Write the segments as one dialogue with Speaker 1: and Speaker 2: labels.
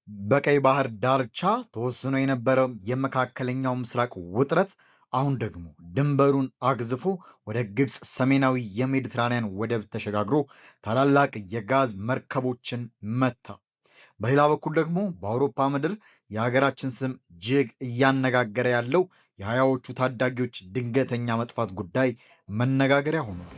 Speaker 1: በቀይ ባህር ዳርቻ ተወስኖ የነበረው የመካከለኛው ምስራቅ ውጥረት አሁን ደግሞ ድንበሩን አግዝፎ ወደ ግብፅ ሰሜናዊ የሜዲትራንያን ወደብ ተሸጋግሮ ታላላቅ የጋዝ መርከቦችን መታ። በሌላ በኩል ደግሞ በአውሮፓ ምድር የሀገራችን ስም እጅግ እያነጋገረ ያለው የ20ዎቹ ታዳጊዎች ድንገተኛ መጥፋት ጉዳይ መነጋገሪያ ሆኗል።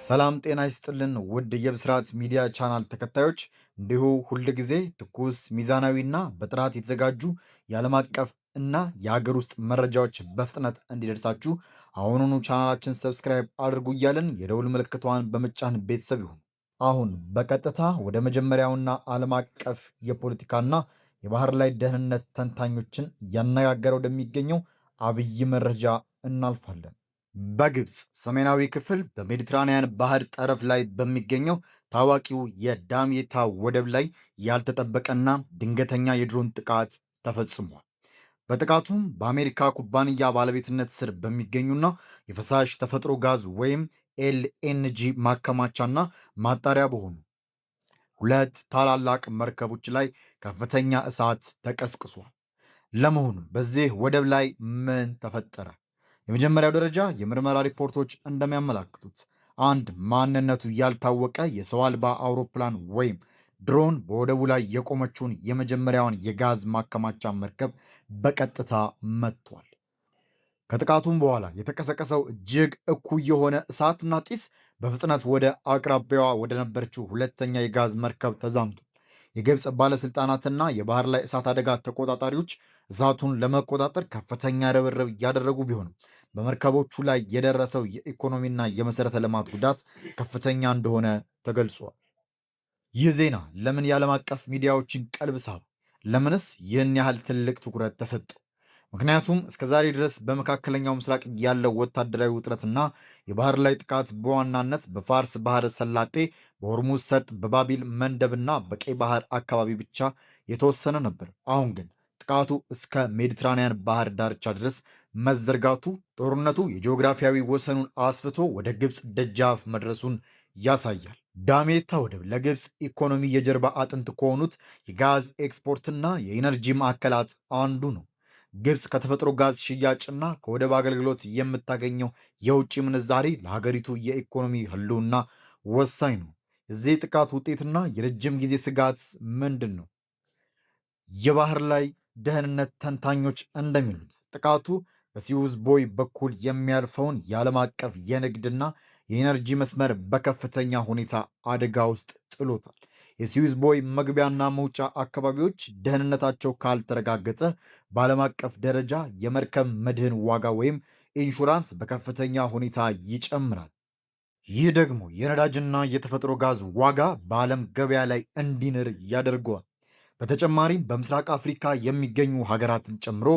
Speaker 1: ሰላም ጤና ይስጥልን ውድ የብስራት ሚዲያ ቻናል ተከታዮች፣ እንዲሁ ሁል ጊዜ ትኩስ ሚዛናዊና በጥራት የተዘጋጁ የዓለም አቀፍ እና የሀገር ውስጥ መረጃዎች በፍጥነት እንዲደርሳችሁ አሁኑኑ ቻናላችን subscribe አድርጉ እያለን የደውል ምልክቷን በመጫን ቤተሰብ ይሁኑ። አሁን በቀጥታ ወደ መጀመሪያውና ዓለም አቀፍ የፖለቲካና የባህር ላይ ደህንነት ተንታኞችን እያነጋገረ ወደሚገኘው አብይ መረጃ እናልፋለን። በግብፅ ሰሜናዊ ክፍል በሜዲትራንያን ባህር ጠረፍ ላይ በሚገኘው ታዋቂው የዳሜታ ወደብ ላይ ያልተጠበቀና ድንገተኛ የድሮን ጥቃት ተፈጽሟል። በጥቃቱም በአሜሪካ ኩባንያ ባለቤትነት ስር በሚገኙና የፈሳሽ ተፈጥሮ ጋዝ ወይም LNG ማከማቻና ማጣሪያ በሆኑ ሁለት ታላላቅ መርከቦች ላይ ከፍተኛ እሳት ተቀስቅሷል። ለመሆኑ በዚህ ወደብ ላይ ምን ተፈጠረ? የመጀመሪያው ደረጃ የምርመራ ሪፖርቶች እንደሚያመላክቱት አንድ ማንነቱ ያልታወቀ የሰው አልባ አውሮፕላን ወይም ድሮን በወደቡ ላይ የቆመችውን የመጀመሪያዋን የጋዝ ማከማቻ መርከብ በቀጥታ መትቷል። ከጥቃቱም በኋላ የተቀሰቀሰው እጅግ እኩይ የሆነ እሳትና ጢስ በፍጥነት ወደ አቅራቢያዋ ወደ ነበረችው ሁለተኛ የጋዝ መርከብ ተዛምቷል። የግብፅ ባለስልጣናትና የባህር ላይ እሳት አደጋ ተቆጣጣሪዎች እሳቱን ለመቆጣጠር ከፍተኛ ርብርብ እያደረጉ ቢሆንም በመርከቦቹ ላይ የደረሰው የኢኮኖሚና የመሠረተ ልማት ጉዳት ከፍተኛ እንደሆነ ተገልጿል። ይህ ዜና ለምን የዓለም አቀፍ ሚዲያዎችን ቀልብ ሳበ? ለምንስ ይህን ያህል ትልቅ ትኩረት ተሰጠው? ምክንያቱም እስከ ዛሬ ድረስ በመካከለኛው ምስራቅ ያለው ወታደራዊ ውጥረትና የባህር ላይ ጥቃት በዋናነት በፋርስ ባህረ ሰላጤ፣ በሆርሙዝ ሰርጥ፣ በባቢል መንደብና በቀይ ባህር አካባቢ ብቻ የተወሰነ ነበር። አሁን ግን ጥቃቱ እስከ ሜዲትራንያን ባህር ዳርቻ ድረስ መዘርጋቱ ጦርነቱ የጂኦግራፊያዊ ወሰኑን አስፍቶ ወደ ግብፅ ደጃፍ መድረሱን ያሳያል። ዳሜታ ወደብ ለግብፅ ኢኮኖሚ የጀርባ አጥንት ከሆኑት የጋዝ ኤክስፖርትና የኢነርጂ ማዕከላት አንዱ ነው። ግብፅ ከተፈጥሮ ጋዝ ሽያጭና ከወደብ አገልግሎት የምታገኘው የውጭ ምንዛሬ ለሀገሪቱ የኢኮኖሚ ሕልውና ወሳኝ ነው። የዚህ ጥቃት ውጤትና የረጅም ጊዜ ስጋት ምንድን ነው? የባህር ላይ ደህንነት ተንታኞች እንደሚሉት ጥቃቱ በሲዩዝ ቦይ በኩል የሚያልፈውን የዓለም አቀፍ የንግድና የኢነርጂ መስመር በከፍተኛ ሁኔታ አደጋ ውስጥ ጥሎታል። የሲዩዝ ቦይ መግቢያና መውጫ አካባቢዎች ደህንነታቸው ካልተረጋገጠ በዓለም አቀፍ ደረጃ የመርከብ መድህን ዋጋ ወይም ኢንሹራንስ በከፍተኛ ሁኔታ ይጨምራል። ይህ ደግሞ የነዳጅና የተፈጥሮ ጋዝ ዋጋ በዓለም ገበያ ላይ እንዲንር ያደርገዋል። በተጨማሪም በምስራቅ አፍሪካ የሚገኙ ሀገራትን ጨምሮ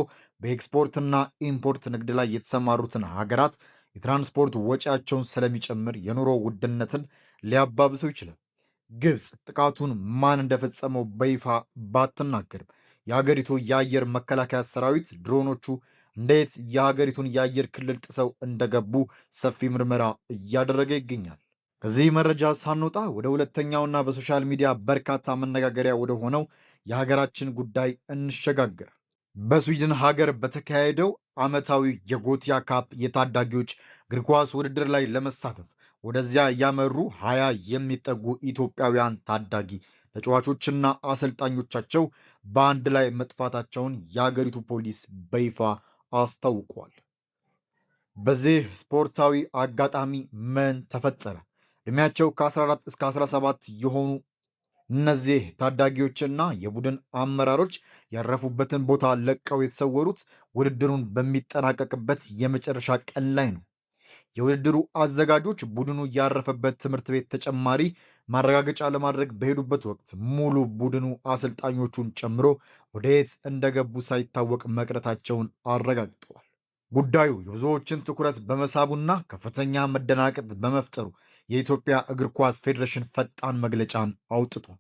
Speaker 1: በኤክስፖርትና ኢምፖርት ንግድ ላይ የተሰማሩትን ሀገራት የትራንስፖርት ወጪያቸውን ስለሚጨምር የኑሮ ውድነትን ሊያባብሰው ይችላል። ግብፅ ጥቃቱን ማን እንደፈጸመው በይፋ ባትናገርም የሀገሪቱ የአየር መከላከያ ሰራዊት ድሮኖቹ እንዴት የሀገሪቱን የአየር ክልል ጥሰው እንደገቡ ሰፊ ምርመራ እያደረገ ይገኛል። ከዚህ መረጃ ሳንወጣ ወደ ሁለተኛውና በ social media በርካታ መነጋገሪያ ወደ ሆነው የሀገራችን ጉዳይ እንሸጋገር። በስዊድን ሀገር በተካሄደው ዓመታዊ የጎቲያ ካፕ የታዳጊዎች እግር ኳስ ውድድር ላይ ለመሳተፍ ወደዚያ ያመሩ 20 የሚጠጉ ኢትዮጵያውያን ታዳጊ ተጫዋቾችና አሰልጣኞቻቸው በአንድ ላይ መጥፋታቸውን የሀገሪቱ ፖሊስ በይፋ አስታውቋል። በዚህ ስፖርታዊ አጋጣሚ ምን ተፈጠረ? ዕድሜያቸው ከ14 እስከ 17 የሆኑ እነዚህ ታዳጊዎችና የቡድን አመራሮች ያረፉበትን ቦታ ለቀው የተሰወሩት ውድድሩን በሚጠናቀቅበት የመጨረሻ ቀን ላይ ነው። የውድድሩ አዘጋጆች ቡድኑ ያረፈበት ትምህርት ቤት ተጨማሪ ማረጋገጫ ለማድረግ በሄዱበት ወቅት ሙሉ ቡድኑ አሰልጣኞቹን ጨምሮ ወደየት እንደገቡ ሳይታወቅ መቅረታቸውን አረጋግጠዋል። ጉዳዩ የብዙዎችን ትኩረት በመሳቡና ከፍተኛ መደናቀጥ በመፍጠሩ የኢትዮጵያ እግር ኳስ ፌዴሬሽን ፈጣን መግለጫን አውጥቷል።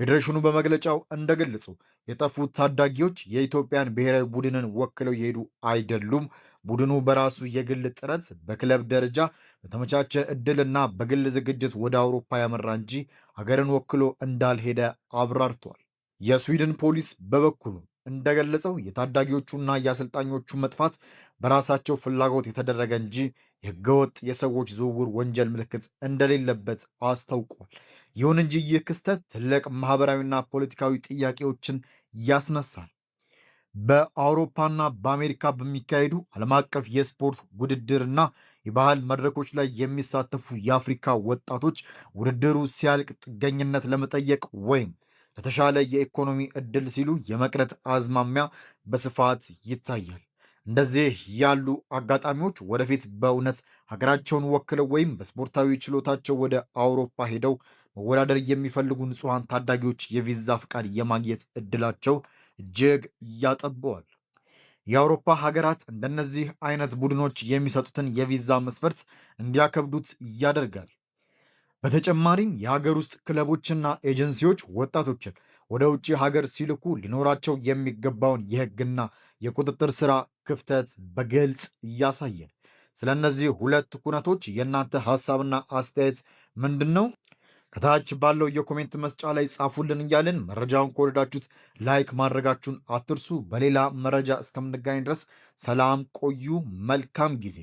Speaker 1: ፌዴሬሽኑ በመግለጫው እንደገለጸው የጠፉት ታዳጊዎች የኢትዮጵያን ብሔራዊ ቡድንን ወክለው የሄዱ አይደሉም። ቡድኑ በራሱ የግል ጥረት፣ በክለብ ደረጃ በተመቻቸ ዕድልና በግል ዝግጅት ወደ አውሮፓ ያመራ እንጂ ሀገርን ወክሎ እንዳልሄደ አብራርቷል። የስዊድን ፖሊስ በበኩሉ እንደገለጸው የታዳጊዎቹና የአሰልጣኞቹ መጥፋት በራሳቸው ፍላጎት የተደረገ እንጂ የህገወጥ የሰዎች ዝውውር ወንጀል ምልክት እንደሌለበት አስታውቋል። ይሁን እንጂ ይህ ክስተት ትልቅ ማህበራዊና ፖለቲካዊ ጥያቄዎችን ያስነሳል። በአውሮፓና በአሜሪካ በሚካሄዱ ዓለም አቀፍ የስፖርት ውድድርና የባህል መድረኮች ላይ የሚሳተፉ የአፍሪካ ወጣቶች ውድድሩ ሲያልቅ ጥገኝነት ለመጠየቅ ወይም ለተሻለ የኢኮኖሚ ዕድል ሲሉ የመቅረት አዝማሚያ በስፋት ይታያል። እንደዚህ ያሉ አጋጣሚዎች ወደፊት በእውነት ሀገራቸውን ወክለው ወይም በስፖርታዊ ችሎታቸው ወደ አውሮፓ ሄደው መወዳደር የሚፈልጉ ንጹሐን ታዳጊዎች የቪዛ ፍቃድ የማግኘት ዕድላቸው እጅግ ያጠበዋል። የአውሮፓ ሀገራት እንደነዚህ አይነት ቡድኖች የሚሰጡትን የቪዛ መስፈርት እንዲያከብዱት ያደርጋል። በተጨማሪም የሀገር ውስጥ ክለቦችና ኤጀንሲዎች ወጣቶችን ወደ ውጭ ሀገር ሲልኩ ሊኖራቸው የሚገባውን የሕግና የቁጥጥር ስራ ክፍተት በግልጽ ያሳያል። ስለ እነዚህ ሁለት ኩነቶች የእናንተ ሀሳብና አስተያየት ምንድን ነው? ከታች ባለው የ comment መስጫ ላይ ጻፉልን እያልን መረጃውን ከወደዳችሁት like ማድረጋችሁን አትርሱ። በሌላ መረጃ እስከምንገናኝ ድረስ ሰላም ቆዩ። መልካም ጊዜ።